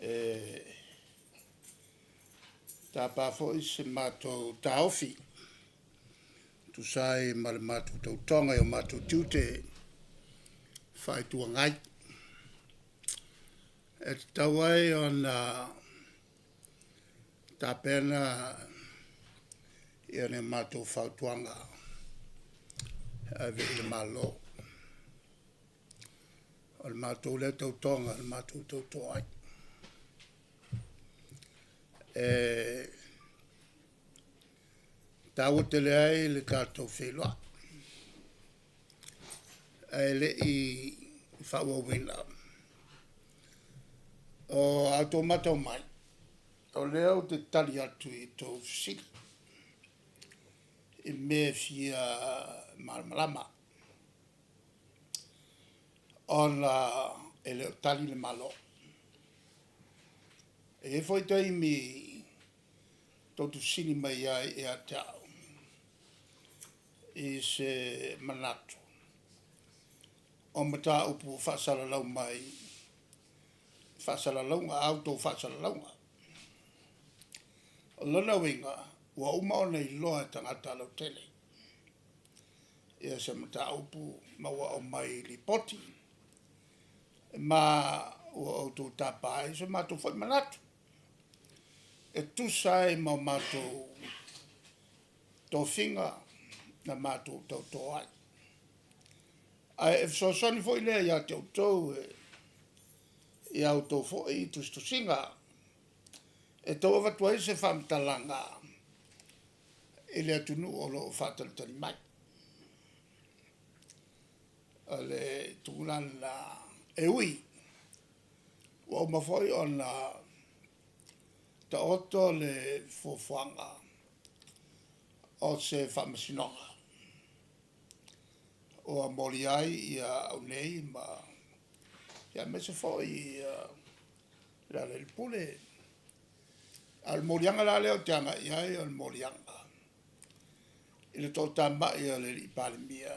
E tapa foi se matou taofi e tusa ai ma le matou tautoga i o matou tiute faa-Itu Agai. E tatau ai ona tapena ni a matou fautuaga e ave i le Malo. O le matou lea tautoga na matou tauto ai. E taua tele ai le tatou feiloai, ae le i faaauauina, o a outou matau mai, o lea ou te tali atu i a outou fesili i mea e fia malamalama, ona e le o tali le Malo. E i ai foi taimi tou te fesili mai ai ia te au i se manatu o mataupu ua faasalalau mai i faasalalauga, a outou faasalalauga. O lona uiga, ua uma ona iloa e tagata lautele ia se mataupu ma ua aumai i lipoti ma ua outou tapa ai so matou foi manatu e tusa ai ma o matou tofiga na matou tauto ai. Ae e fesoasoani foi lea ia te outou i a outou foi tusitusiga e tau avatu ai se faamatalaga i le atunuu o lo o faatalitali mai. O le tulaga lena, e ui ua uma foi ona taoto le fuafuaga o se faamasinoga ua molia ai ia au nei ma ia aemaise foi Lealailepule. A o le moliaga la lea ou te agai i ai o le moliaga i le toatamai a le alii Palemia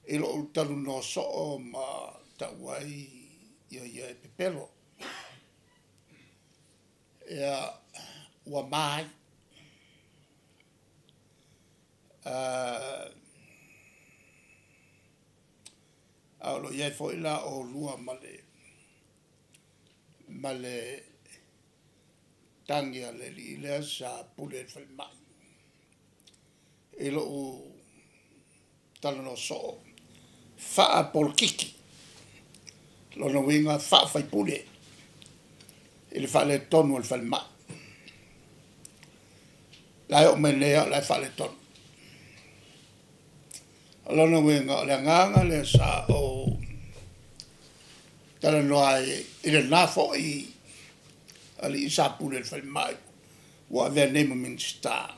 i lou talanoa soo ma tau ai ia ia e pepelo. Ia, ua ma ai. A o lo o i ai foi la oulua ma le tagi a le alii lea sa pule i le falemai i lou talanoa soo faapolokiki, lona uiga faa-faipule i le faaletonu o le falemai. La e oo mai nei lava o la e faaletonu. O lona uiga o le agaga lea sa ou talanoa ai i lena foi alii sa pule i le falemai ua avea nei ma Minisita,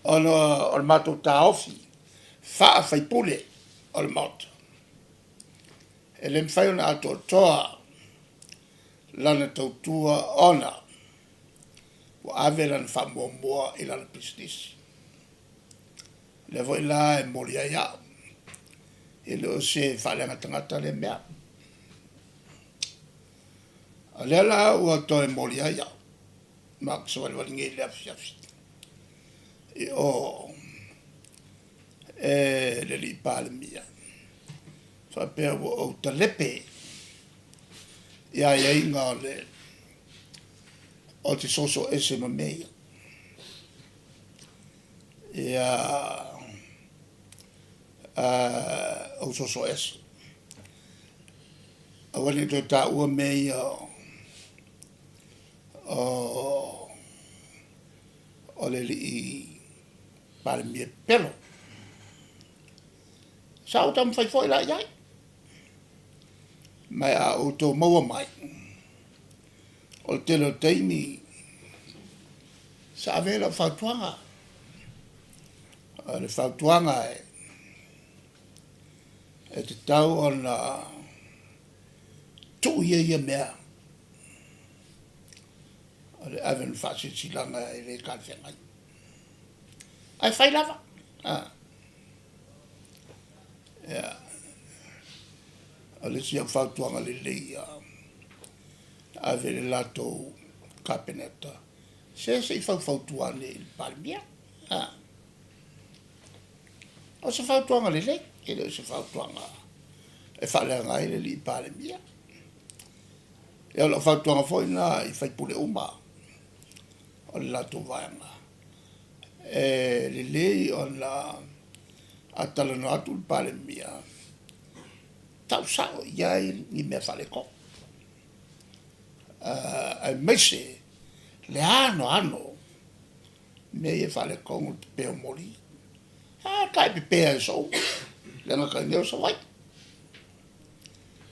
ona o le matou taofi faa-faipule o le Maota, e le mafai ona atoatoa lana tautua ona ua ave lana faamuamua i lana pisinisi. O lea foi la e momoli ai au, e le o se faaleaga tagata lea mea. O lea la ua toe moli ai au, ma ou te savalivali nei i le afiafi i o e le alii Palemia, faapea ua ou talepe ia aiaiga o le te soso ese ma mea ia. Ia ou soso ese. Aua ne i toe taua mea ia o le alii Palemia pepelo. Sa ou taumafai foi la i ai, ma a outou maua mai, o le tele o taimi sa ave ai lau fautuaga. O le fautuaga e tatau ona tuu ia ia mea o le ave o ni faasilasilaga e le talafeagai. Ae fai lava. Ia. O le isi au fautuaga lelei ia ave i le latou Kapeneta, se se i faufautua ane i le Palemia. O se fautuaga lelei, e le o se fautuaga e faaleaga ai le alii Palemia. Ia o lau fautuaga foi lena i sui usufono uma o le latou vaega, e lelei ona a talanoa atu le Palemia, tau sao i ai ni mea faaletonu, aemaise le anoano o mea ia e faaletonu, le pepe o moli. A ta e pepe lava i aso uma, e le gata i inei o Savaii.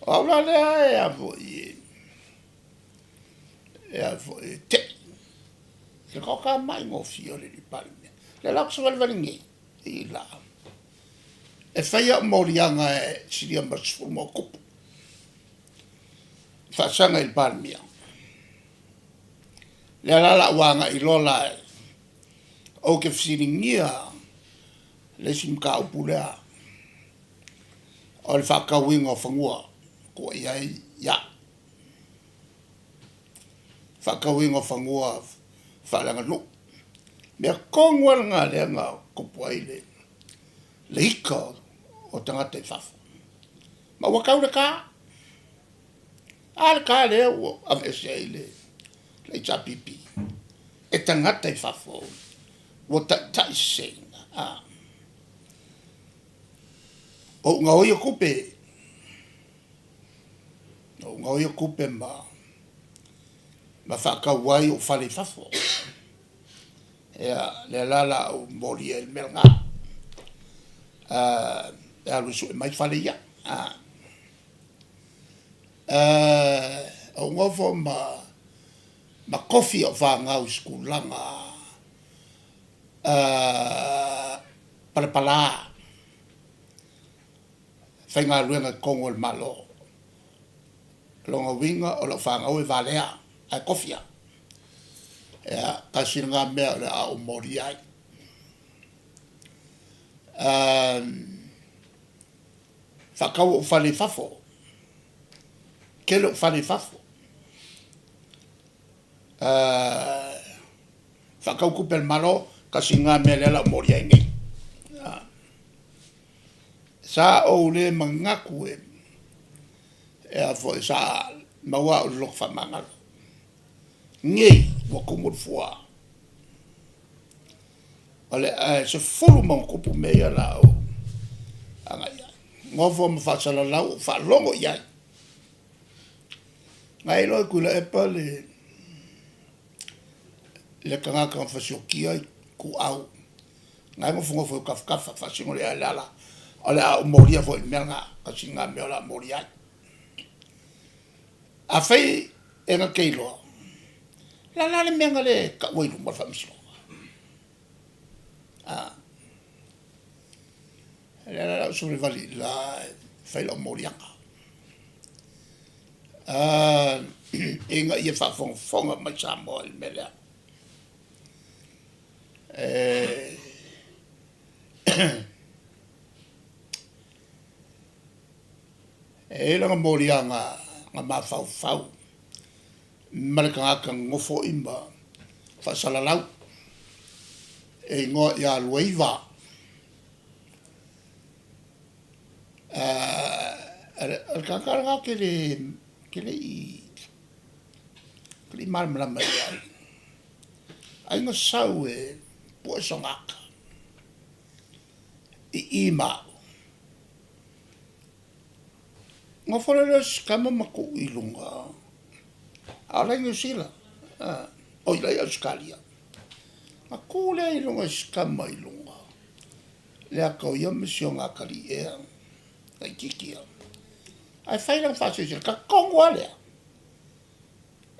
O au la lea e a foi e a foi e tei i le toatamaigofie o le alii Palemia. O lea la ou te savalivali nei i ila e fai au moliaga e silia ma le 10+, e faasaga i le Palemia. O lea la o le a ou agai loa la ou te fesiligia le isi mataupu lea o le faatauina o fanua ua i ai au, faatauina o fanua faaleaganuu. Mea tonu lava lena lea na tupu ai le ita o tagata i fafo, ma ua tau le ta. A le ta lea ua aveese ai le HRPP e tagata i fafo ua taitai seseina. O ou gaoia tupe, o ou gaoia tupe ma faatau ai ou fale i fafo. Ia, lea la o le a ou molia ai le mea lena, e alu e sue mai fale ia. Ou nofo ma tofi au fanau i se tulaga palapala faigaluega i totonu o le Malo. O lona uiga o lau fanau e valea ae tofi au. Ia, tasi lena mea o le a ou molia ai. Faatau ou fale i fafo, tele ou fale i fafo. Faatau tupe a le Malo, tasi lena mea lea o le a ou molia ai nei. Sa ou le manatu e a foi, sa maua au i le loto faamagalo. Nei ua tumu le fua, o le 10+ mea ia o le a ou agai i ai. Nofo ma faasalalau, ou faalogo i ai. Na e iloa e Tuilaepa le tagata na fasiotia ituau na e nofonofo i ou tafatafa, faasino i ai Leala, o le a ou molia foi i le mea lena, tasi lena mea o le a ou molia ai. Afai e na te iloa, o le a la le mea na le taua ai i luma o le faamasinoga? A, o lea la o le a ou savalivali i ila e fai lau moliaga, ina ia faafogafoga mai Samoa i le mea lea. E i ai lana moliaga na mafaufau ma le tagata na nonofo ma faasalalau, e igoa ia Luaiva. O le tagata lena ou te le i malamalama i ai, ai na sau e pue sona ata i i ma au. Nofo loa lea o si tama ma tuu i luga, a o la e i Niu Sila, oi la e i Ausetalia. Na tu lea i luga o si tama i luga, le ata o ia ma si ona atalii ea, laitiiti ia. Ae fai lana faasilasilaga, talitonu lava lea,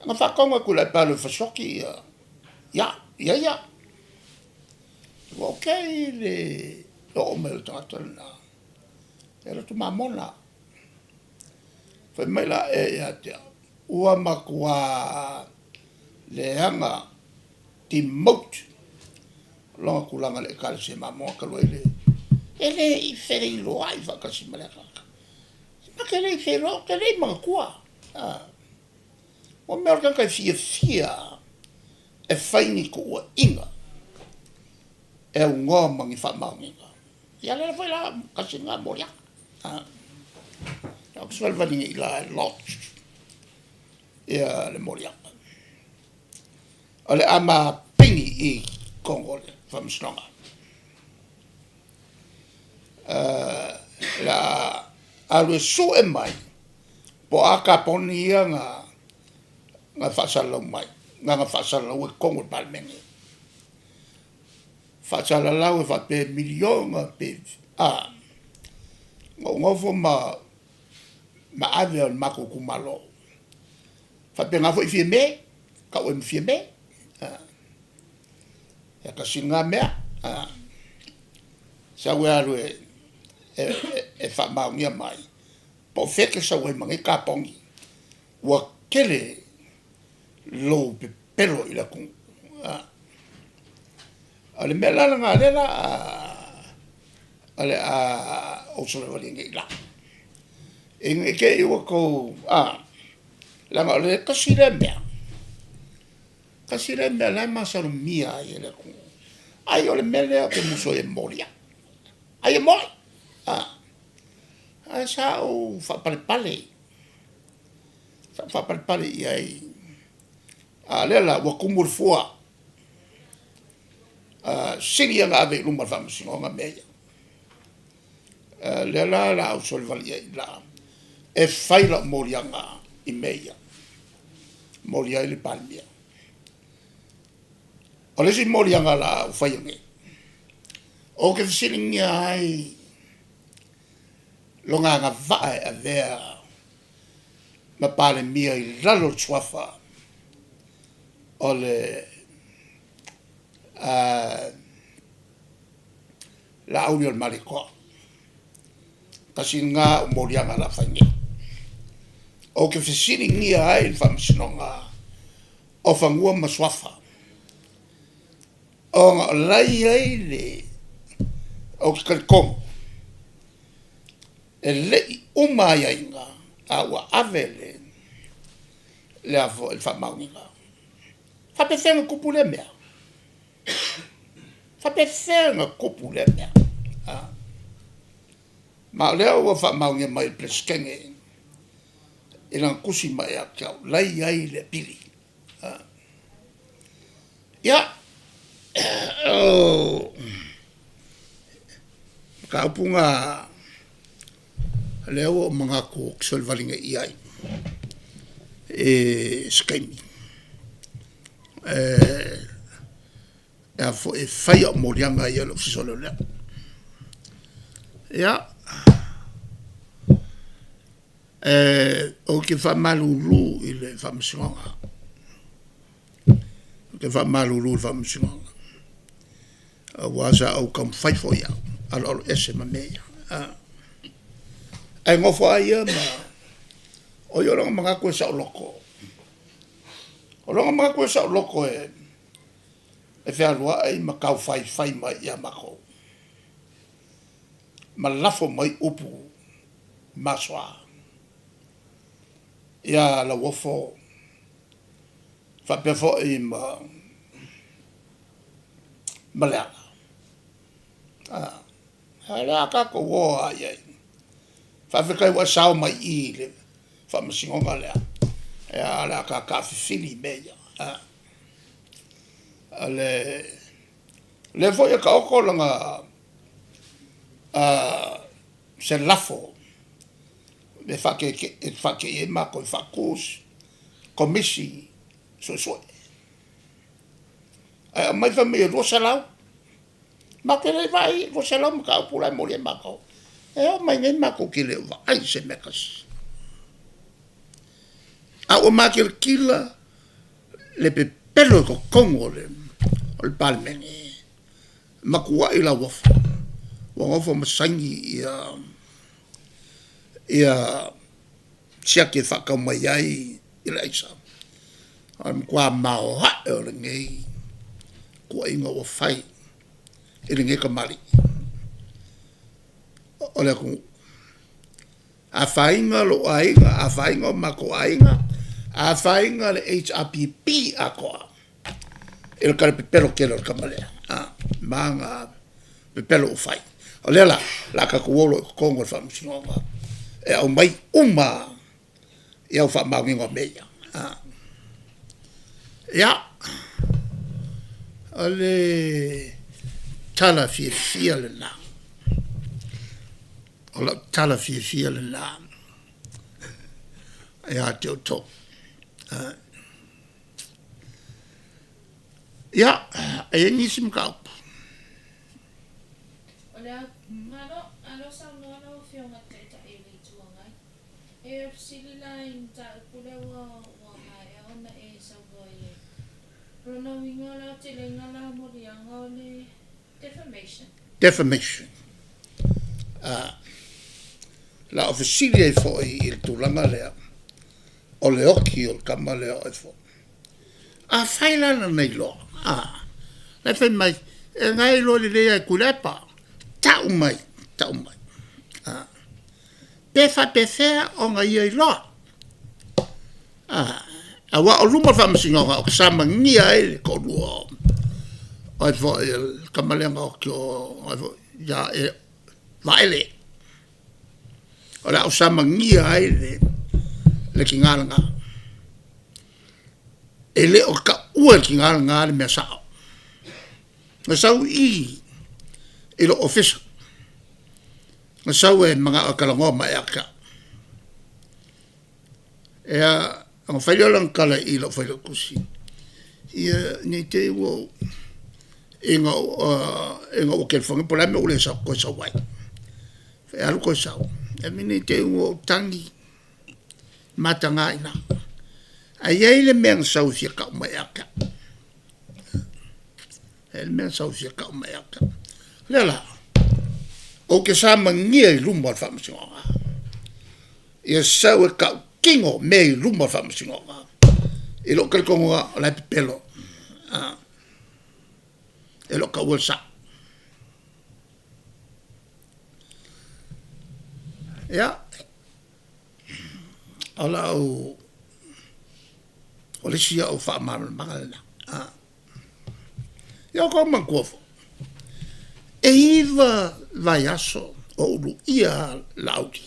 na faatonu e Tuilaepa e alu e fasioti ia ia ia. Ua ou tei i le oo mai o le tagata lena, e loto mamona. Fai mai la ea ia te au, ua matua leaga demote lona tulaga i le Ekalesia Mamona talu ai le, e le i feiloai faatasi ma lea tagata. Ma te le i feiloai, ou te le i manatua. Ua mea o le tagata e fiafia e fai ni tuuaiga e aunoa ma ni faamaoniga. Ia lea foi la tasi lena moliaga. Ou te salivali nei i la e lodge ia le moliaga. O le a mapini i totonu o le Faamasinoga. O le a alu e sue mai po o a kaponi ia na faasalalau mai, na na faasalalaua i totonu o le Palemene. Faasalalau e faapea e miliona pe a? Na ou nofo ma ave o le matou itumalo, faapena foi Fiame, tau ai ma Fiame. Ia tasi lena mea, sau e alu e faamaonia mai po o fea e te sau ai ma nei kaponi, ua tele lou pepelo i le atunuu. O le mea la lena o lea la o le a ou salivali ai nei i ila, ina ne i te i ua outou leaga o le tasi lea mea, tasi lea mea o la e masalomia ai e le atunuu, ai o le mea lea ou te musu ai e momoli au, ai e moni. Ae sa ou faapalepale, sa ou faapalepale i ai, a o lea la ua tumu le fua, sili ia ona ave i luma o le Faamasinoga mea ia. O lea la o le a ou salivali i ai i ila e fai lau moliaga i mea ia, molia ai le Palemia. O le isi moliaga o le a ou faia nei, ou te fesiligia ai lona agavaa e avea ma Palemia i lalo o le Suafa o le Laaulialemalietoa. Tasi lena au moliaga o le a fai nei. Ou te fesiligia ai le Faamasinoga o Fanua ma Suafa, ona o la e i ai le, ou te talitonu e le i uma aiaiga a ua ave le faamaoniga. E faapefea ona tupu lea mea? E faapefea ona tupu lea mea? Ma o lea ua faamaonia mai e le Peresetene i lana tusi mai ia te au, la e i ai le apili. Ia, o mataupu na lea ua ou manatu ou te salivali nei i ai i se taimi e fai au moliaga ia i le Ofisa o Leoleo. Ia, ou te faamalulu i le Faamasinoga, ou te faamalulu i le Faamasinoga, aua sa ou taumafai foi au e aloalo ese ma mea ia, ae nofo lava ia ma, o ia o lona manatu e saoloto, o lona manatu e saoloto e fealuai ma taufaifai mai ia matou, ma lafo mai upu masoa ia Lauofo faapea foi ma Leala. A o le a tatou o lava i ai. Faafetai ua e sao mai i i i le Faamasinoga lea, ae o le a ta taafifili i mea ia. O lea foi e taoto lana se lafo e faateia ai matou e faatu se Komisi Suesue, ae aumai fai mai e 200. Matou te le i vaai i le 200 mataupu la e molia e matou. E oo mai nei matou te le o vaai i se mea e tasi. A ua matilotila le pepelo i totonu o le Palemene, matuai Lauofo, ua nofo ma saini siaki e faatau mai ai le aisa. O le matua maoae o lenei tuuaiga ua fai i lenei tamalii o le atunuu. Afaina lou aiga, afaina o matou aiga, afaina le HRPP atoa i le tala pepelo tele o le tama lea, ma ana pepelo ua fai. O lea la, o le a tatou o loa i totonu o le Faamasinoga e aumai uma i au faamaoniga o mea ia. Ia, o le tala fiafia lena, o lau tala fiafia lena ia te outou. Ia, e i ai nisi mataupu? O le a, malo, malo saunoa lau Afioga i le Taitai o le Itu Agai. E fesili la i le mataupu lea ua ua maea ona e saunoa i ai. O lona uiga o le aotelega la o moliaga o le defamation. Defamation. La o fesili ai foi i le tulaga lea o le oti o le tama lea o oe foi. Afai la na na iloa, la e fai mai, e na e iloa lelei lava e Tuilaepa, tau mai, tau mai, pe faapefea ona ia iloa? Aua o luma o le Faamasinoga ou te samania ai le toalua o ai foi o le tama lea na oti o ai foi ia Vaele. O le a ou samania ai le tina lena. E le o taua e le tina lena le mea sao. Na sau i i i lou ofisa, na sau e manao e talanoa mai ia te au. Ia, ona fai lea o lana tala i lou failautusi, ia ne i te i ua ou, ina ua telefonaina po o le a le mea ua le toe sau ai. E alu toe sau, ne i te i ua ou tagi mataga i ina, ae i ai le mea na sau e fia tau mai ia te au. E i ai le mea na sau e fia tau mai ia te au. O lea la, ou te samania i luma o le Faamasinoga, ia sau e tautino mea i luma o le Faamasinoga i lou talitonuga o la e pepelo, e le o taua le sao. Ia, o lau, o le isi au faamalamalamaga lena. Ia ua outou manatua foi, e 9 vaiaso o ou luia Laauli,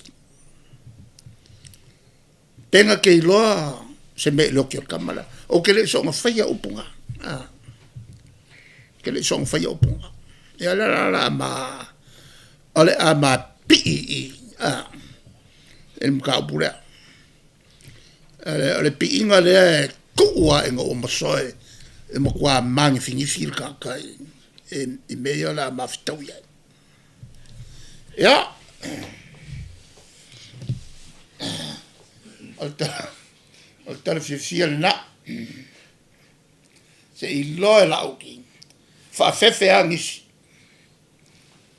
pe na te iloa se mea i le oti o le tama lea. Ou te le i soona faia upu na, ou te le i soona faia upu na. Ia o lea la o le a ma, o le a ma pipii i i i le mataupu lea. O le piiga lea e tuu lava ina ua masoe, e matua magifigifig le tagata i mea ia o le a ma fetaui ai. Ia, o le tala fiafia lena, se i iloa e Laauli, faafefe lava nisi,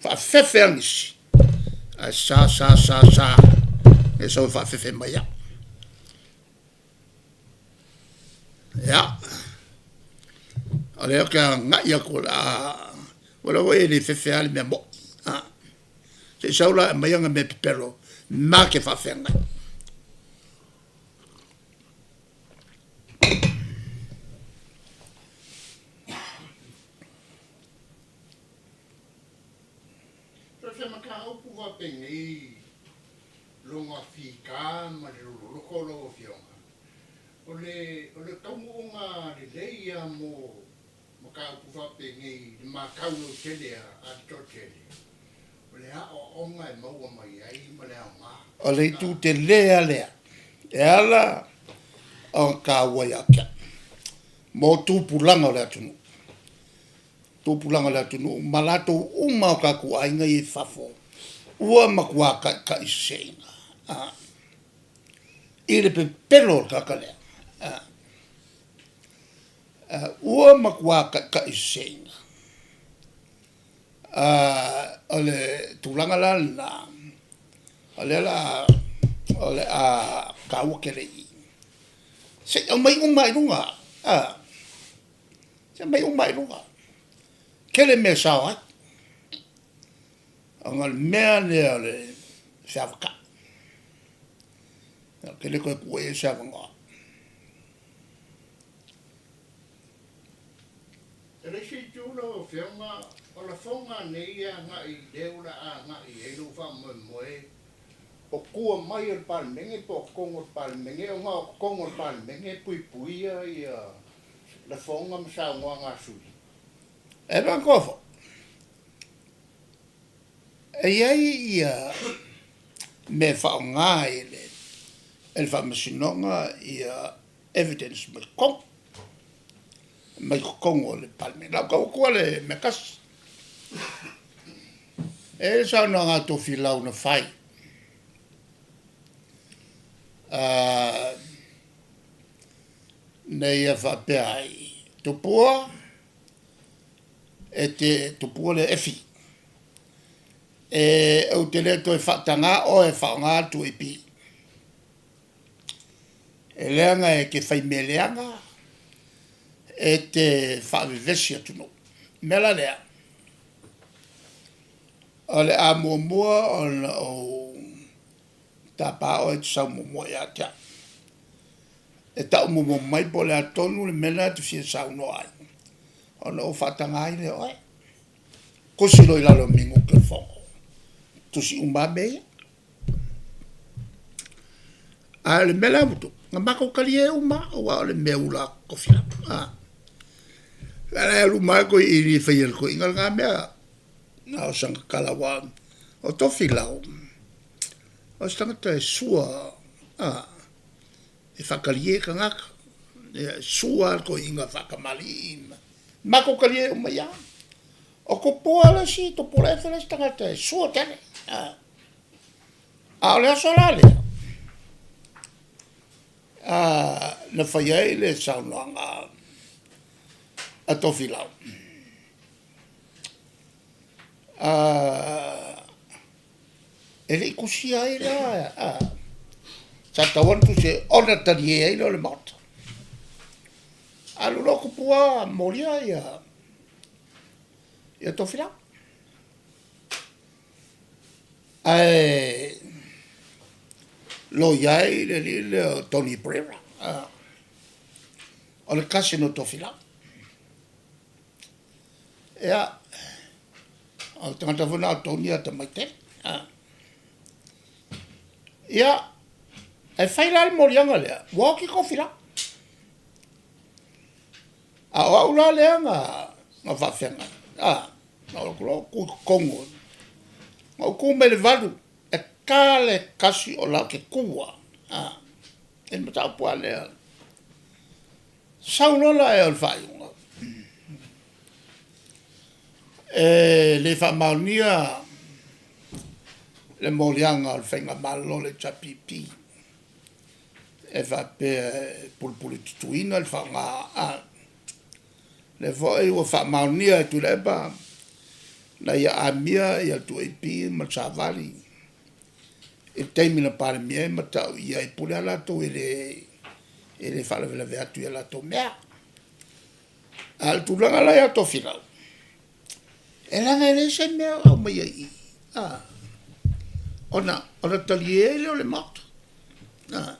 faafefe lava nisi, ae sa sa sa sa e sau e faafefe mai au. Ia, o lea ou te agai atu o le a, ua iloa foi e le fefe lava le mea moni. Se i sau la e aumai ana mea pepelo ma te faafeagai. So se mataupu faapenei lona fita ma le lololoto lau Afioga, o le o le taunuuga lelei ia mo mataupu faapenei i le matau lautele a le toatele, o le aoaoga e maua mai ai ma le aoga. O le itu tele lava lea e ala ona taua ia te au mo tupulaga o le atunuu, tupulaga o le atunuu ma latou uma o tatou aiga ia i fafo ua matua taitaiseseina i le pepelo o le tagata lea. Ua matua taitaiseseina. O le tulaga la lena, o lea la o le a taua tele i i, se i aumai uma lava i luga, se i aumai uma lava i luga. Tele mea e sao ai, ona o le mea lea o le feavatai. Ou te le toe tuua i ai se avanoa. E le isi itu lau Afioga, o lafoga nei e agai i lea o le a agai i ai lou faamoemoe, o tua mai o le Palemene po o totonu o le Palemene, ona o totonu o le Palemene e puipuia ia lafoga ma saunoaga a sui usufono. E manatua foi, e i ai ia mea e faaaoga e le Faamasinoga ia evidence mai totonu, mai totonu o le Palemene. O le a ou tau atua le mea tasi. E i ai le saunoaga a Tofilau na fai, na ia faapea ai, Tupua, e te tupua lea Efi, e ou te le toe faatagā oe e faaaoga le 2AP. E leaga e te fai mea leaga, e te faavevesi atunuu. O le mea la lea, o le a muamua ona ou tapa oe e te sau muamua ia te au. E tau muamua mai po o le a tonu le mea lena e te fia saunoa ai, ona ou faataga ai lea o oe. Tusi loa i lalo o minute o le fono, tusi uma lava mea ia. A o le mea la ua tupu, na matou talie uma lava, aua o le mea ula a Tofilau. A la e alu uma lava toeaiina e faia e le toeaina lena mea. Na o sana tala aua o Tofilau, o se tagata e sua, a, e faatalie tagata, e sua lava le toeaina faatamalii ma matou talie uma i ai. O Tupua le isi, Tupuola-efe le isi tagata e sua tele. A, a o le aso la lea, na fai ai le saunoaga a Tofilau, e le i tusia ai la, a, sa tatau lava ona tusi ona talie ai lea o le Maota. Alu loa Tupua molia ia ia Tofilau. Ae loia ai le alii lea o Tony Pereira, o le cousin o Tofilau. Ia, o le tagata foi lena o Tony e atamai tele. Ia, e fai la le moliaga lea, ua oti Tofilau. A o au la lea na faafeagai, a, na ou alu atu loa ou tu i totonu, na ou tu mai le 8, e ta le 1 o la ou te tu lava, a, i le mataupu lava lea. Sau loa la o le faaiuga, e le faamaonia le moliaga o le Faigamalo a le HRPP e faapea e pulepuletutuina le faaaoga, a lea foi ua faamaonia e Tuilaepa na ia amia le 2AP ma le Savali i le taimi na Palemia ai ma tau i ai, e pule lava latou e le faalavelave atu i a latou mea. A o le tulaga la ia Tofilau, e leaga e leai se mea o aumaia i i, a, ona talie ai lea o le Maota. A,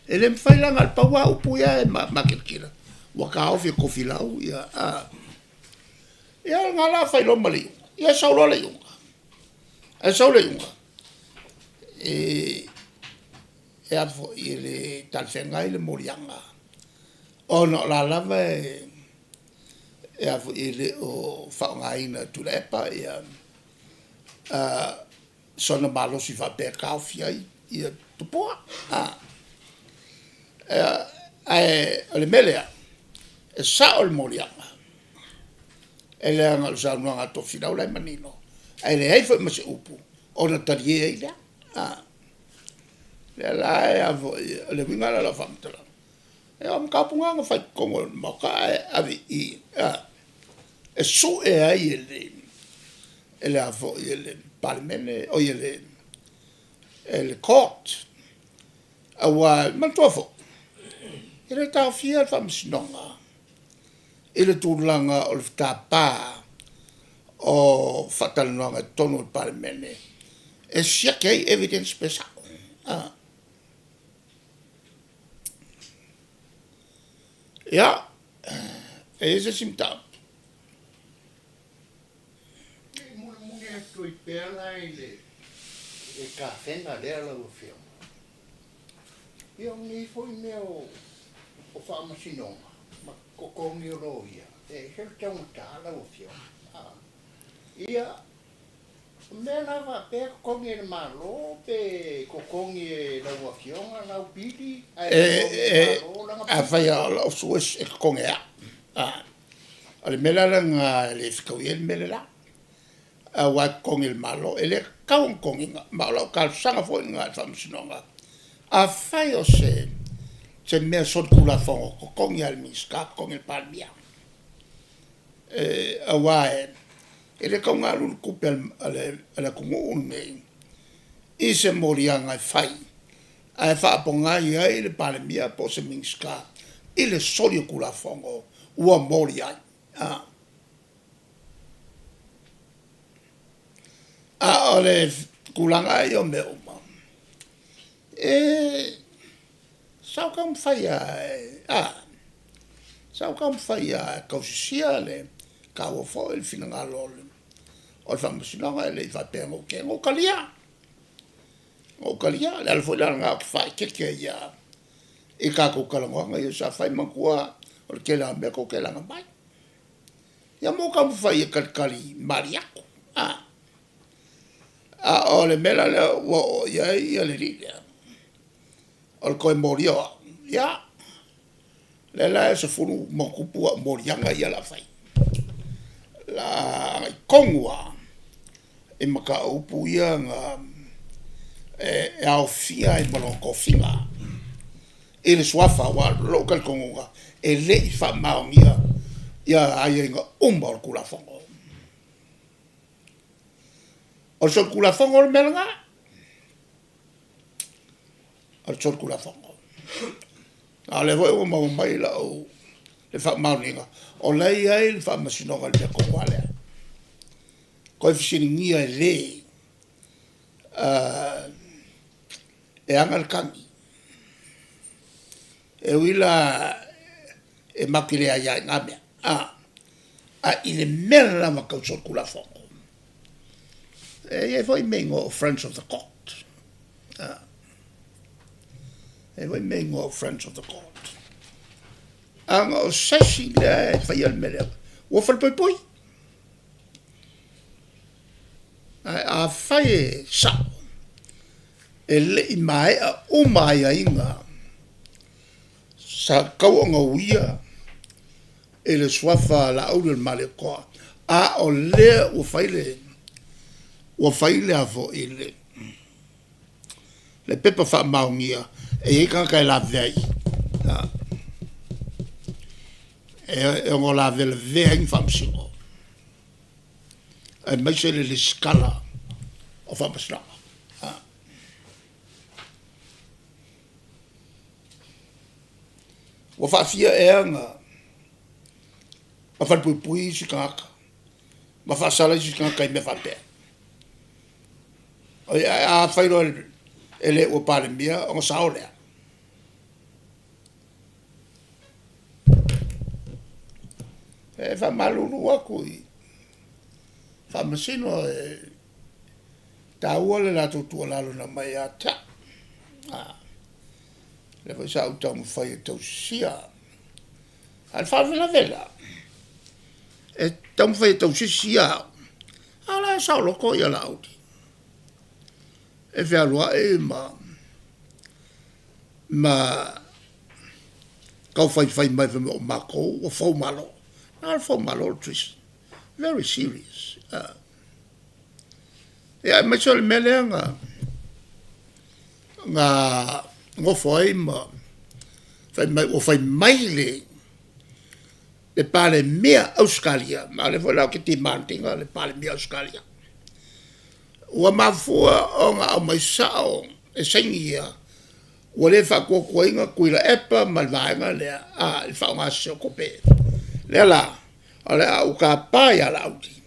e le mafai la na o le pau lava upu ia e makilakilaina, ua taofi e Tofilau ia, a. Ia o lena la fai loa ma le iuga. Ia sau loa le iuga, ae sau le iuga, e a foi, e le talafeagai le moliaga ona o la lava e a foi, e le o faaaogaina e Tuilaepa ia sona malosi faapea e taofi ai ia Tupua. Ae o le mea lea, e sao le moliaga, e leaga o le saunoaga a Tofilau la e manino, ae leai foi ma se upu ona talie ai lea. A, lea la e a foi, o le uiga lea o lau faamatalaga, ia o mataupu na na fai i totonu o le Maota ae ave i i, a, e sue ai e le e le a foi e le Palemene, oi e le e le Court. Aua manatua foi, e le taofia le Faamasinoga i le tulaga o le tapa o faatalanoaga i totonu o le Palemene e siaki ai evidence pe sao. Ia, e i ai se isi mataupu? Se i mulimuli atu ai pea la i le tafega lea lau Afioga. Ia o nei foi mea o faamasinoga ma totogi o loia, e ese le taugata lau Afioga. Ia, o mea la faapea e totogi e le Malo pe totogi e lau Afioga lau pili ae totogi e le Malo lana pili? Afai lava o lau source e totogi e au. O le mea la lena e le fetaui ai le mea le la, aua e totogi e le Malo. E le tatau ona totogi ina, ma o lau talosaga foi lena i le Faamasinoga, afai o se mea solitulafono, totogi lava e le Minisita, totogi e le Palemia. Aua e le tatau ona alu le tupe a le atunuu lenei i se moliaga e fai ae faapogai ai le Palemia po o se Minisita i le soli o Tulafono ua molia ai. A o le tulaga lava ia o mea uma, e sa ou taumafai lava sa ou taumafai lava e tausisia le taua foi le finagalo o le Faamasinoga, e le i faapea na ou teena, na ou talia, na ou talia. O le ala foi la lena ou te faaeteete ai lava i tatou talanoaga ia sa fai. Manatua o le tele lava o mea tou te laga mai. Ia ma ou taumafai e talitali malie atu. A o le mea la lea ua oo i ai le alii lea, o le toe molia o au, ia, lea la e 10+ au moliaga ia o le a fai, o le a agai tonu lava i mataupu ia na e aofia ai ma lona tofiga i le suafa. Aua o lou talitonuga e le i faamaonia aiaiga uma o le Tulafono. O le solitulafono le mea lena, o le solitulafono. A o lea foi ua maua mai lau le faamaoniga o la e i ai le faamasinoga i le mea tonu lava lea. Toe fesiligia e le e ana le tagi. E ui la e matou te le aia i na mea, ae i le mea lava tau solitulafono, e i ai foi mea e igoa o Friends of the Court. E i ai foi mea e igoa o Friends of the Court. Ana o se isi lea e faia le mea lea, ua falepuipui. Ae afai e sao, e le i maea uma aiaiga sa tatau ona uia i le suafa Laauliolemalietoa, a o lea ua fai le ua fai le a foi le le pepa faamaonia e i ai tagata e lavevea ai, e ono lavelavea ai ni faamasino, aemaise le resitala o faamasinoga. Ua faafia ea na falepuipui isi tagata ma faasala isi tagata i mea faapea? Ae afai loa e le ua Palemia ona sao lea. E faamalulu atu i Faamasino, e taua le latou tuualalo na aumai ia te au. O lea foi sa ou taumafai e tausisia. A o le faalavelave la, e taumafai e tausisi ia au, a o la e saoloto Laauli, e fealuai ma taufaifai mai fai mai o matou ua foumalo. A o le foumalo le treason, very serious. Ia aemaise o le mea lea na nofo ai ma fai mai ua fai mai le Palemia Ausetalia, ma o lea foi la ou te demand ina le Palemia Ausetalia, ua mafua ona aumai sao e saini ia ua le faatuatuaina Tuilaepa ma le vaega lea i le faaaoga sese o tupe. O lea la o le a ou tapa ia Laauli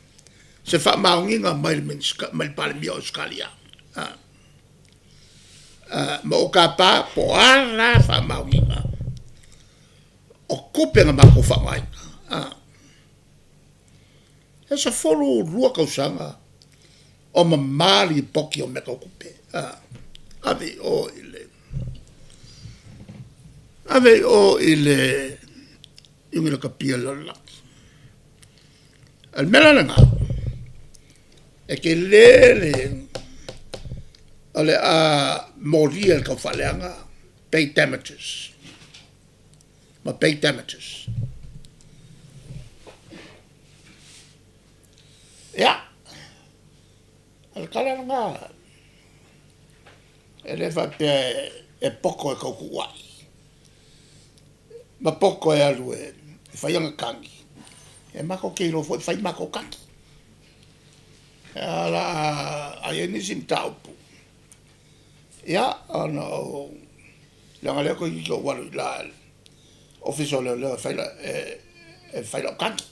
se faamaoniga mai le mai le Palemia o Ausetalia, ma ou tapa po o a la faamaoniga. O tupe na matou faaaogaina, a. E 12 tausaga o mama lipoti o mea tau tupe, a. Ave i o i le, ave i o i le Iuni Lakapi a le Lalolagi. O le mea la lena, e tele le, o le a molia i le taufaaleaga pay damages ma pay damages. Ia, o le tala lena, e le faapea e poto e tau tuuai ma poto e alu e fai ana tagi, e matou te iloa foi ona fai a matou tagi. O le a, a i ai nisi mataupu, ia ona ou, leaga o lea toeitiiti ou alu i la i le Ofisa o Leoleo e fai lau tagi.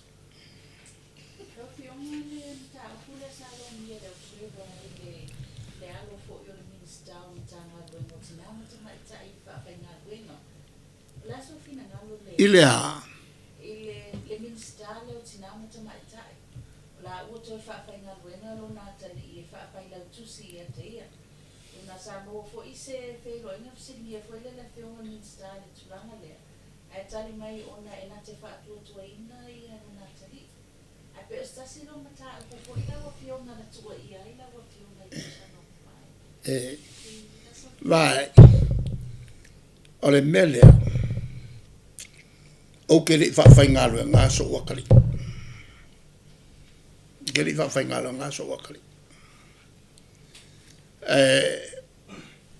Lau Afioga i le mataupu lea sa lomia e le Observer i le alo foi o le Minisita o Matagaluega o Tina ma Tamaitai Faafaigaluega, o le a sou finagalo i le I le a? I le Minisita lea o Tina ma Tamaitai, o la ua toe faafaigaluega lona atalii e faafailautusi ia te ia. Ona sa maua foi se feiloaiga fesiligia foi lea e le Afioga i le Minisita i le tulaga lea, ae tali mai ona e na te faatuatuaina ia lona atalii. Ae pei o se tasi lea o mataupu foi lau Afioga na tuuaia ai lau Afioga i tausaga ua mavae. E, vaai, o le mea lea, ou te le i faafaigaluega sou atalii. Ou te le i faafaigaluega sou atalii. Ae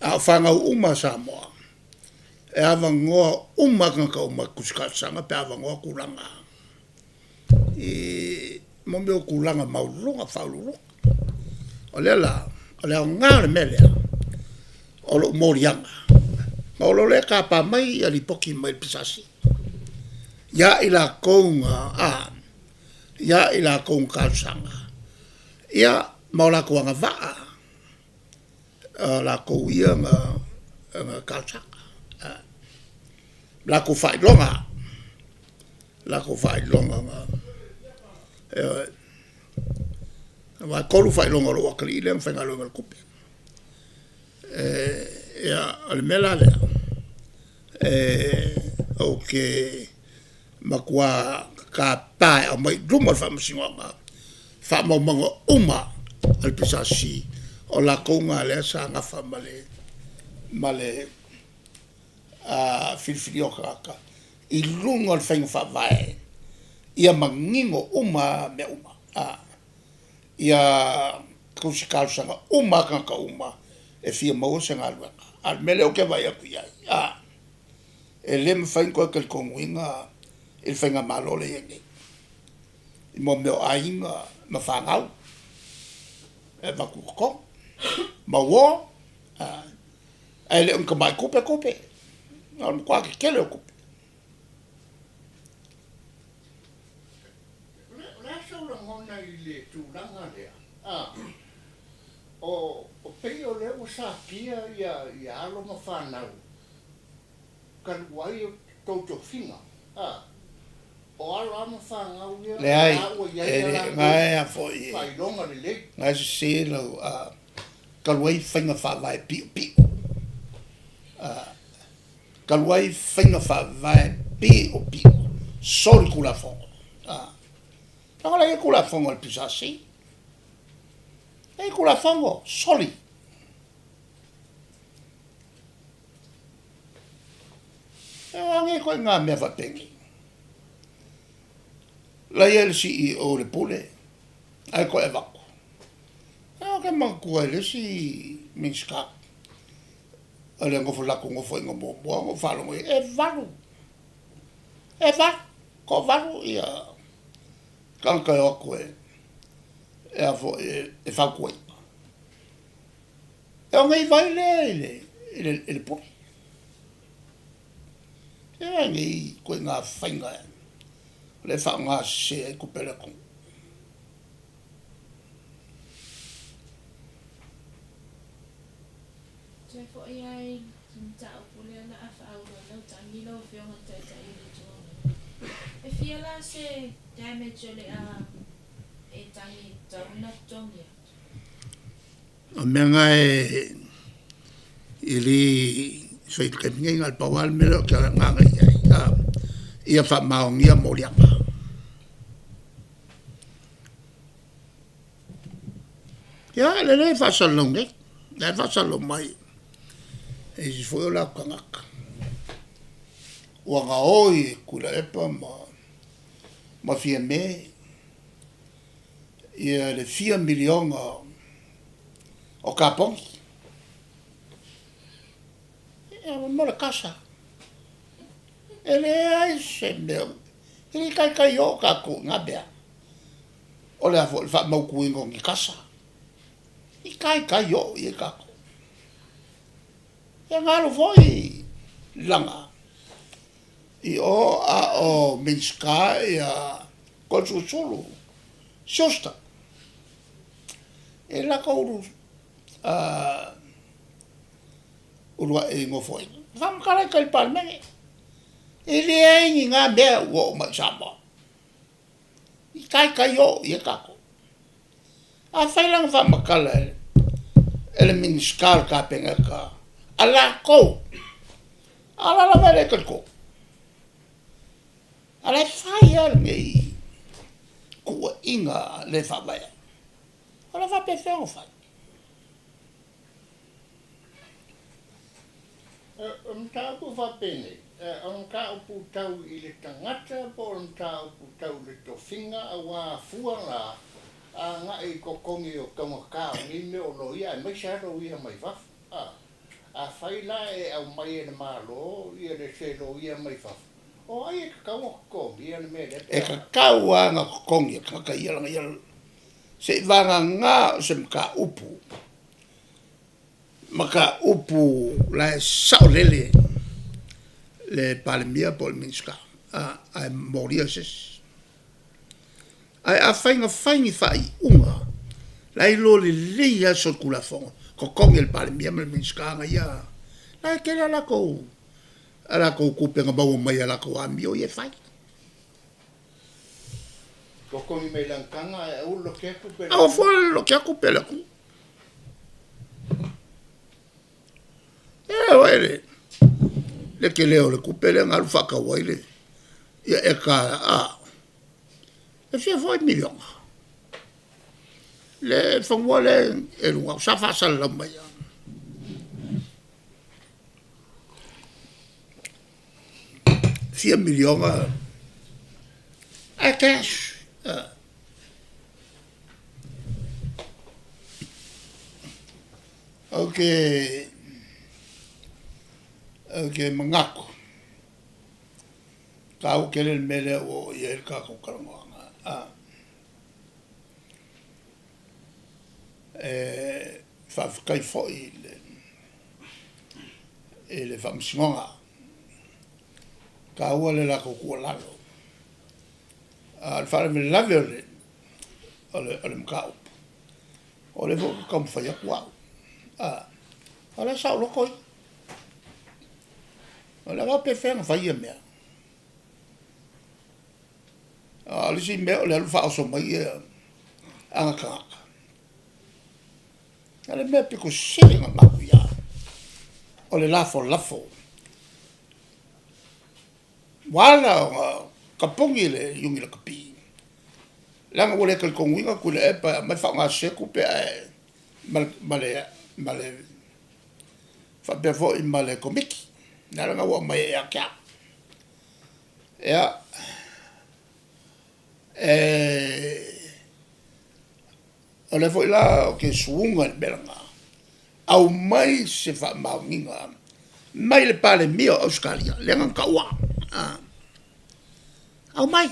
a o fanau uma a Samoa, e avanoa uma lava tagata uma e tusi talosaga pe a avanoa tulaga i mo mea o tulaga maualuluga, faauluuluga. O lea la, o le aoga o le mea lea, o lou moliaga, ona ou alu loa lea tapa mai lipoti mai le PSC ia i latou na ia i latou na talosaga, ia ma o latou agavaa, o latou ia na talosaga, latou faailoga, latou faailoga na, ioe. Aua e 3 faailoga o lou atalii lea na faigaluega i le tupe. Ia, o le mea la lea, ou te matua tapa e aumai i luma o le Faamasinoga faamaumauga uma a le PSC o latou na lea sa nafa ma le filifilia o tagata i luga o le faiga faavae ia manino uma lava mea uma, ia tusi talosaga uma lava tagata uma e fia maua se galuega. A o le mea lea ou te vaai atu i ai, e le mafai ona toe talitonuina i le Faigamalo lea e i ai nei, i mo mea o aiga ma fanau e avatu i totonu, ma uo, ae le o ni tamai tupe tupe, o le matua tetele o tupe. O le a sou lagona i le tulaga lea, o pei o lea ua satia ia alo ma fanau talu ai o tou tofiga, o alo lava ma fanau ia o Leai, la ua i ai e a le, latou na e foi, faailoga lelei. na e sese lau, talu ai faiga faavae piopio, talu ai faiga faavae piopio, solitulafono. Leaga o la e i ai Tulafono a le PSC, e i ai Tulafono, soli. E o a nei ituaiga mea faapenei? La e i ai le CEO i le Pule, ae toe avatu. Ou te manatua i le isi Minisita o le nofo latou nofoaiga muamua na ou faalogo i ai, e 8, e 8, toavalu ia tagata e o atu e a foi e fautuaina. E o vai lea i le Pule. E a nei ituaiga faiga o lea e faaaoga sese ai tupe a le atunuu. Toe foi lava i le mataupu lea o le a faaauau lau tagi lau Afioga i le Taitai o le Itu Agai. E fia la se damage o le a e tagi e tatau ona totogi atu? O mea na e e le fai i le taimi nei, na o le pau lava le mea lea ou te agaga i ai, ia faamaonia moliaga. Ia, lelei e faasalalau nei, la e faasalalau mai e isi foi o latou tagata. Ua gaoi e Tuilaepa ma Fiame ia le fia miliona o kaponi. Ia, mo le kasa. E leai se mea, e le i taitai oo tatou i na mea. O le a foi le faamautuina o ni kasa, i taitai oo i ai tatou. Ia na alu foi laga i o a o Minisita ia Toeolesulusulu Schuster i le latou uluai nofoaiga. Na faamatala i tai i le Palemene, e leai ni na mea ua oo mai i Samoa. I taitai oo i ai tatou. Afai la na faamatala e le Minisita o le Kapeneta a latou, a o la lava e le talitonu. A o la e fai lava lenei tuuaiga le faavaea. O le a faapefea ona fai? O le mataupu faapenei, o le mataupu tau i le tagata po o le mataupu tau i le tofiga aua fua la agai i totogi o taugata o nei mea o loia aemaise lava loia mai fafo. Afai la e aumai e le Malo ia le se loia mai fafo, o ai e tatau ona totogia le mea lea pe E tatau lava ona totogi e le tagata ia lana ia se i vagana o se mataupu mataupu la e saolele le Palemia po o le Minisita, ae molia se isi. Ae afai na fai ni faaiuga la e iloa lelei lava solitulafono, totogi e le Palemia ma le Minisita ana ia, la e tele a latou a latou tupe na maua mai i a latou amio ia e fai. Totogi mai lana taga ae aua le lotea tupe a le Aua foi le lotea tupe a le atunuu. E oi le le tele o le tupe lea na alu faatau ai le ia eka a e fia foi miliona le fanua lea e luga sa faasalalau mai lava. Fia miliona ae cash. Ou te, ou te manatu, taua tele le mea lea ua oo i ai le tatou talanoaga, a. E faafetai foi i le, i le Faamasinoga, taua le latou tuualalo. A o le faalavelave o le, o le, o le mataupu, O lea foi ou te taumafai atu au, a, o la e saoloto ia. O le a faapefea ona fai ia mea? A o le isi mea o le alu faaoso mai ia ana tagata. O le mea pito sili ona matuia, o le lafolafo. Ua ala ona tapuni le Iuni Lakapi, leaga ua le talitonuina Tuilaepa e aumai faaaogasese tupe ae ma le ma le faapea foi ma le Komiti. Le ala lena ua aumai ai ia te au. Ia, e o lea foi la ou te suuga i le mea lena, aumai se faamaoniga mai le Palemia o Ausetalia, lea na taua, aumai.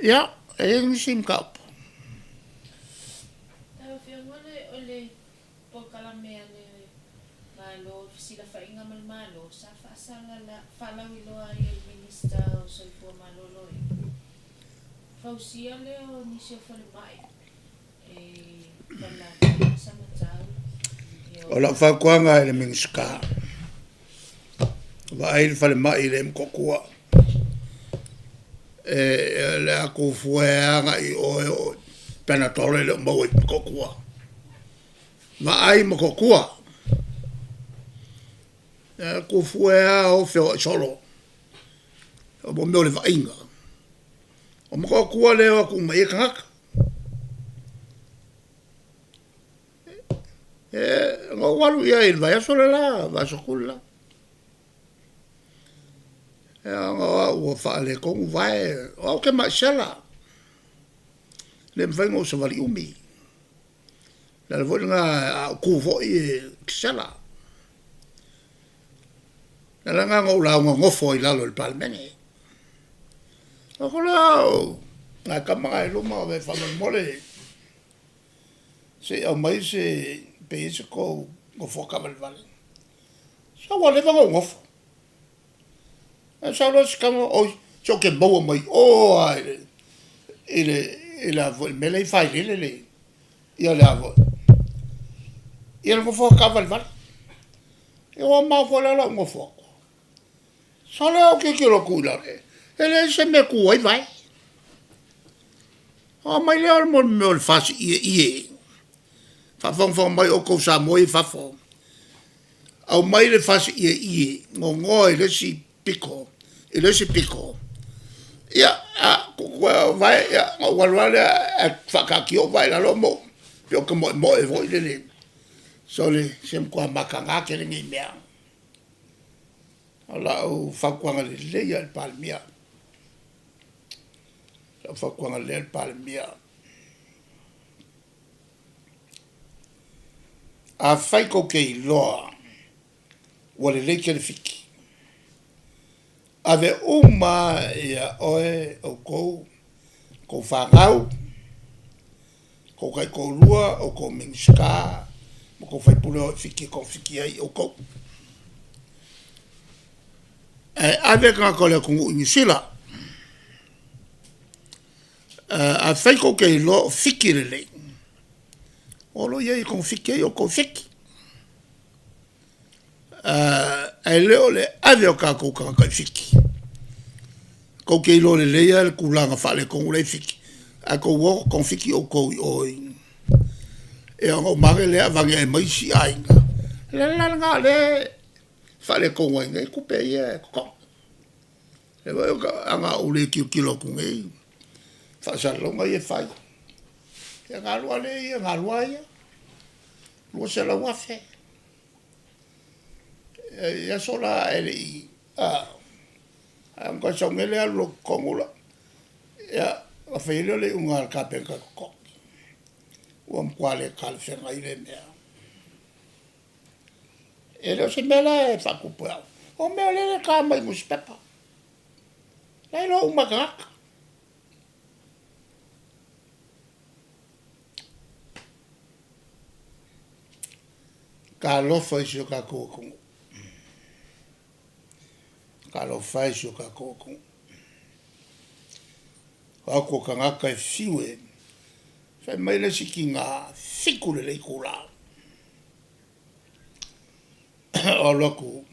Ia, e i ai nisi mataupu? Lau Afioga o le polokalame a le Malo, fesilafaiga ma le Malo, sa faalauiloa ai e le Minisita o Soifua Maloloina, fausia lea o nisi o falemai i Falelatai ma Samatau. O lau fautuaga i le Minisita, Vaai le falemai i le Motootua, e le a tou fua e agai i o e oo i Panadol e le o maua i Motootua. Vaai Motootua, e a tou fua e a o feoai solo. O mea o le vaaiga. O Motootua lea e o atu uma i ai tagata. E, na ou alu i ai i le vaiaso le la, vaiaso atu le la. E ona o au ua faaletonu vae, o au ou te mai sela. E le mafai ona ou savali umi. O le ala foi lena, a ou tu foi e sela. O le ala lena na ou lauga nofo ai i lalo i le Palemene. O atu lea au, nai tama na i luma, ove faamolemole, se i aumai se, pe i ai se tou nofoa taavalevale. Se ua leva ona ou nofo. Ae sau loa si tama, oi, se ou te maua mai o lava i le, i le, i le a foi le mea la e i Vailele le, ia le a foi, ia le nofoa taavalevale. Ia ua mamao foi la lou nofo atu. Sole ou tilotilo atu i lalo, e leai se mea e tu ai vae. Ona aumai lea o le mea o le fasi ieie. Faafogafoga mai outou Samoa ia i fafo, aumai le fasi ieie, nonoa i le isi pito i le isi pito, ia, a tuu vae, ia, ona ou alu lava lea ae faataatia ou vae i lalo ma ou, pei ou te moemoe foi lele. Sole, se matua mataga tele nei mea. O lau fautuaga lelei lava i le Palemia, lau fautuaga lelei i le Palemia, afai tou te iloa ua lelei tele Fiti, ave uma lava ia oe, outou, tou fanau, tou taitoalua, outou Minisita ma tou sui usufono e o i Fiti e togafiti ai outou. Ae ave tagata o le atunuu i Niu Sila. Afai tou te iloa o Fiti lelei, o loa i ai e togafiti ai outou i Fiti. Ae le o le ave o tatou tagata i Fiti. Tou te iloa lelei lava le tulaga faaletonu la e i Fiti, ae tou o togafiti outou i o i... Ia ona uma ane lea aveane ai ma isi aiga. O le ala la lena o lea e faaletonu ai nei tupe ia e totogi. A na ou le tilotilo atu nei faasalalauga ia e fai, ia ona alu lava lea ia, ona alu lava ia, $200,000. I aso la ae le i, a na matua sau nei lea alu loa i totonu lau, ia ona fai ai lea o le iuga a le Kapeneta e totogi. Ua matua le talafeagai lea mea. E le o se mea la e faatupu e au, o mea o lea e ta mai i nusipepa. La e iloa uma e tagata. Talofa i si o tatou atunuu. Talofa e i si o tatou atunuu. O atu o tagata e fiu e fai mai le isi tina, fitu lelei itula. O alu atu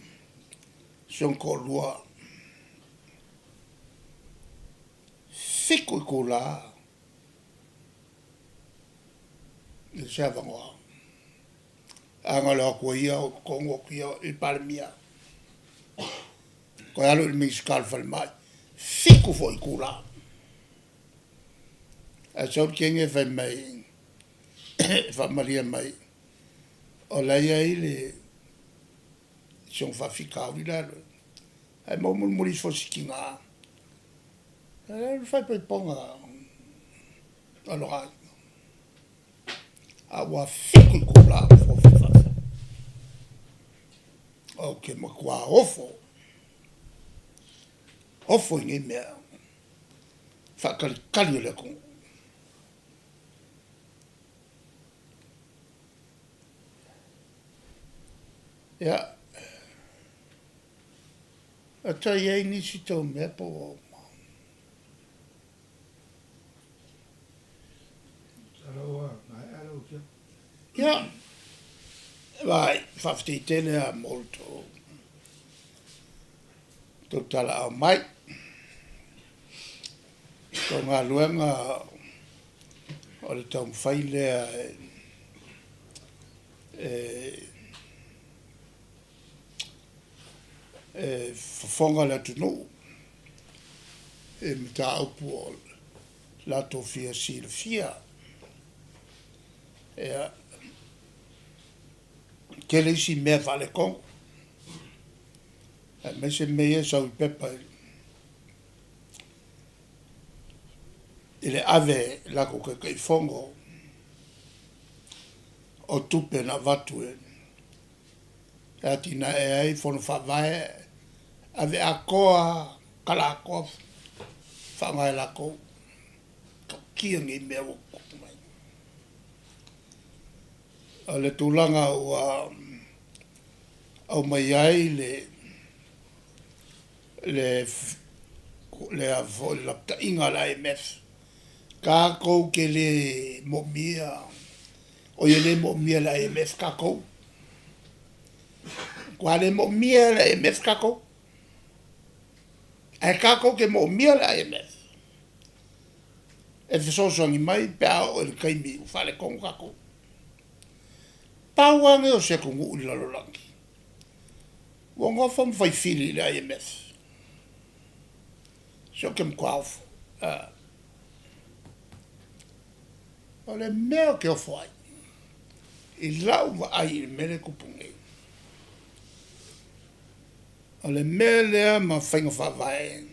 si ona toalua, fitu itula i se avanoa. A na o le o atu o ia o i totonu atu ia i le Palemia, toe alu i le Minisita o le Falemai, fitu foi itula. Ae sau le teine fai mai, faamalie mai, o la e i ai le si ona faafitauli la e alu ai. Ae maua mulimuli ifo e si tina, o le faaipoipoga o lona aiga. A ua fitu itula o fofu i fafo. Ou te matua ofo, ofo i nei mea faatalitali o le atunuu. Ia, a toe i ai nisi tou mea po ua uma? Ia, vaai, faafetai tele lava mo le tou. tou talaau mai. Tou galuega o le taumafai lea e e fofoga le atunuu i mataupu o latou fia silafia. Ia, tele isi mea faaletonu, aemaise mea ia e sau i pepa i le ave e latou Taitaifono o tupe na avatu e atinae ai Fono Faavae, ave atoa lava, tala atoa faaaoga e latou. Tautia nei mea ua tutupu mai. O le tulaga ua aumai ai le le le a foi le lapataiga a le IMF, tatou te le moomia, oi e le moomia e le IMF tatou. Matua le moomia e le IMF tatou. Ae tatou te moomia le IMF e fesoasoani mai pe a oo i le taimi ua faaletonu tatou. Pau lava lenei o se atunuu i le lalolagi ua nofo ma fai fili i le IMF. Se ou te matua ofo. O le mea ou te ofo ai, i lau vaai i le mea lea e tupu nei, o le mea lea ma faiga faavae,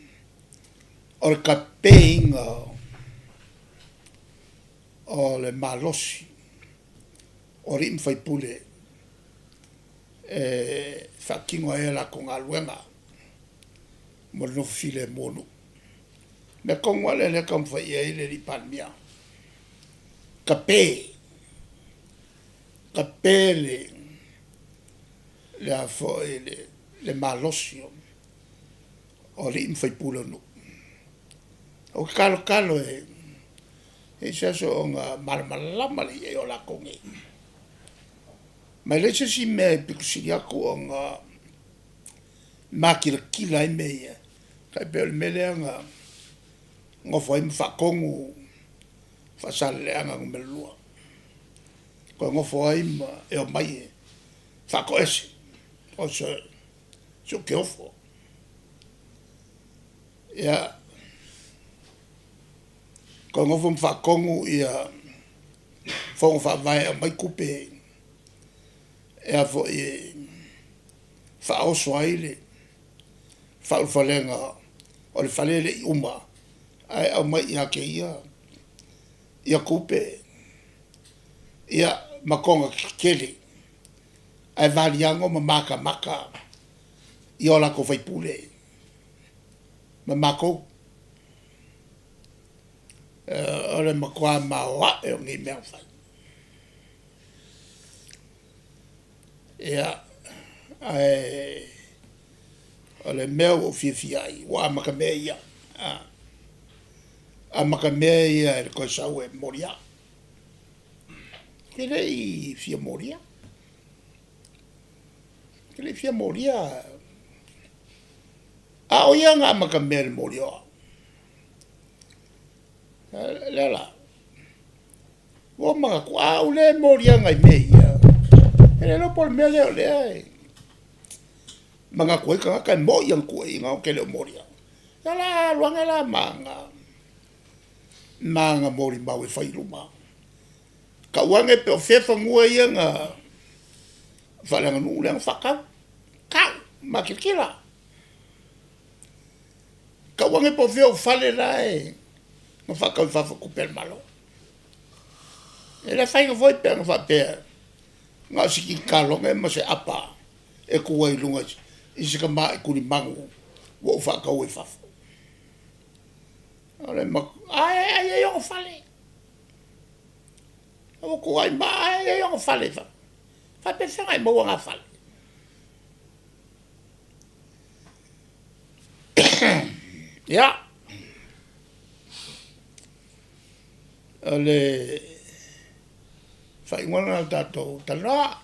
o le tapeina o le malosi o alii ma faipule e faatino ai a latou galuega mo le nofo filemu o nuu. O le mea tonu lava lea o lea e taumafai i ai le alii Palemia, tape, tape le a foi le malosi o alii ma faipule o nuu. Ou te talotalo e i ai se aso ona malamalama lea i ai o latou nei. Ma e leai se isi mea e pito sili atu ona makilatila ai mea ia, tai pei o le mea lea na nofo ai ma faatonu Faasaleleaga Nu.2, toe nofo ai ma e omai e faatoese. O se, se ou te ofo. Ia, toe nofo ma faatonu ia Fono Faavae e aumai tupe e a foi e faaoso ai le faaulufalega o le fale e le i uma ae aumai ia te ia ia tupe, ia ma toga tetele ae valiago ma matamata ia o latou faipule ma matou. O le matua maoae o nei mea na fai. Ia, ae o le mea ua ou fiafia ai, ua amatamea ia, amatamea ia i le toe sau e molia. Ou te le i fia molia, ou te le i fia molia. A o ia na amatamea i le molia o au. Lea la, ua ou manatu, a ou le moliaga i mea ia, e le iloa po o le mea lea o lea e manatu ai tagata e moi ana tuuaiga ou te le o molia. Ia o le a alu ane la ma ana molimau e fai i luma. Tau ane po o fea fanua ia na faaleaganuu lea na faatau. Tau, makilikila. Tau ane po o fea ou fale la e na faatau i fafo i tupe a le Malo. E le afaina foi pe ana faapea na o si kalone ma se apa e tu ai i luga i si tamai tulimanu ua ou faataua i fafo. O le ae e i ai ona fale. Ua tuuai ma ae i ai ona fale i fafo. E faapefea ona e maua na fale? Ia, o le faaiuga lena o le tatou talanoa.